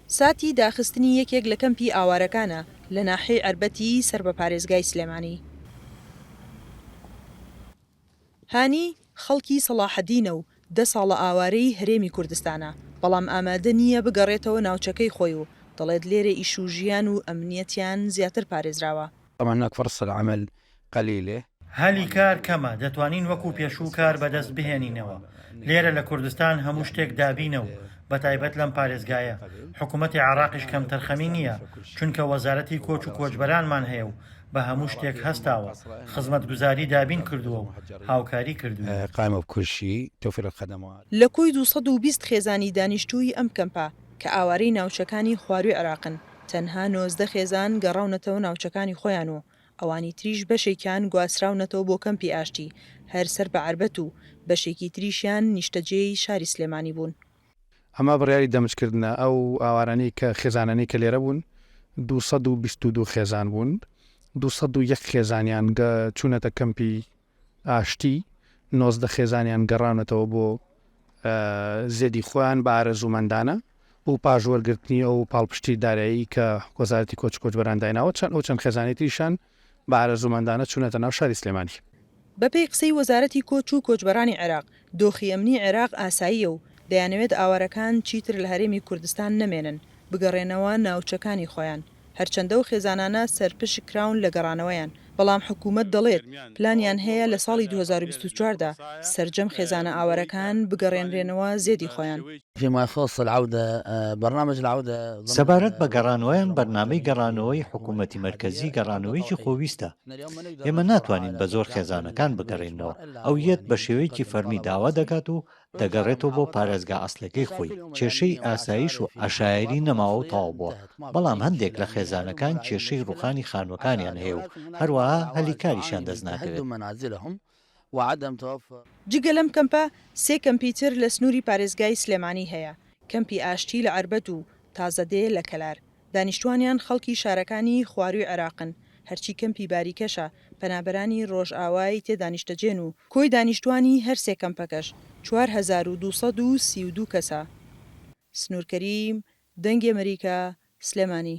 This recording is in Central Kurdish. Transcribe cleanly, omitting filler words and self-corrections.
ساتی داخستنی یەکێک لە کەمپی ئاوارەکانە لە ناحیەی عەربەتی سەر بە پارێزگای سلێمانی. هانی خەڵکی سەڵاحەدینە و دە ساڵە ئاوارەی هەرێمی کوردستانە، بەڵام ئامادە نییە بگەڕێتەوە ناوچەکەی خۆی و دەڵێت لێرە ئیش و ژیان و ئەمنیەتیان زیاتر پارێزراوە. طبعا هناک فرص العمل قلیلە. هەلی کار کەمە، دەتوانین وەکو پێشوو کار بەدەست بهێنینەوە. لێرە لە کوردستان هەموو شتێک دابینە و بەتایبەت لەم پارێزگایە. حکومەتی عێراقیش کەمتەرخەمی نییە، چونکە وەزارەتی کۆچ و کۆچبەرانمان هەیە و بە هەموو شتێک هەستاوە، خزمەتگوزاری دابین کردووە و هاوکاری کردووین. لە کۆی 220 خێزانی دانیشتووی ئەم کەمپە کە ئاوارەی ناوچەکانی خوارووی عێراقن، تەنها 19 خێزان گەڕاونەتەوە ناوچەکانی خۆیان و ئەوانی تریش بەشێکیان گواستراونەتەوە بۆ کەمپی ئاشتی هەر سەر بە عەربەت و بەشێکی تریشیان نیشتەجێی شاری سلێمانی بوون. ئەمە بڕیاری دەمجکردنە، ئەو ئاوارانەی کە خێزانانەی کە لێرە بوون 222 خێزان بوون، 201 خێزانیان چوونەتە کەمپی ئاشتی، 19 خێزانیان گەڕاونەتەوە بۆ زێدی خۆیان بە ئارەزوومەندانە و پاش وەرگرتنی ئەو پاڵپشتی دارایی کە وەزارەتی کۆچ و کۆچبەران دایناوە، چەند ئەو چەند خێزانی تریشان بە ئارەزوومەندانە چوونەتە ناو شاری سلێمانی. بەپێی قسەی وەزارەتی کۆچ و کۆچبەرانی عێراق، دۆخی ئەمنی عێراق ئاساییە و دەیانەوێت ئاوارەکان چیتر لە هەرێمی کوردستان نەمێنن، بگەڕێنەوە ناوچەکانی خۆیان. هەرچەندە ئەو خێزانانە سەرپشک کراون لە گەڕانەوەیان، بەڵام حکومەت دەڵێت، پلانیان هەیە لە ساڵی 2024 دا سەرجەم خێزانە ئاوارەکان بگەڕێنرێنەوە زێدی خۆیان. سەبارەت بە گەڕانەوەیان بەرنامەی گەڕانەوەی حکومەتی مەرکەزی گەڕانەوەیەکی خۆویستە، ئێمە ناتوانین بە زۆر خێزانەکان بگەڕێینەوە، ئەو یەت بە شێوەیەکی فەرمی داوا دەکات و دەگەڕێتەوە بۆ پارێزگا ئەسڵیەکەی خۆی، کێشەی ئاسایش و عەشایەری نەماوە و تەواو بووە، بەڵام هەندێک لە خێزانەکان کێشەی ڕووخانی خانووەکانیان هەیە و هەروەها هەلی کاریشیان دەست ناکەوێت. جگە لەم کەمپە، سێ کەمپی تر لە سنووری پارێزگای سلێمانی هەیە، کەمپی ئاشتی لە عەربەت و تازەدێ لە کەلار. دانیشتوانیان خەڵکی شارەکانی خوارووی عێراقن، هەرچی کەمپی باریکەشە پەنابەرانی ڕۆژئاوای تێدا نیشتەجێن و کۆی دانیشتوانی هەر سێ کەمپەکەش 4232 کەسە. سنوور کەریم، دەنگی ئەمەریکا، سلێمانی.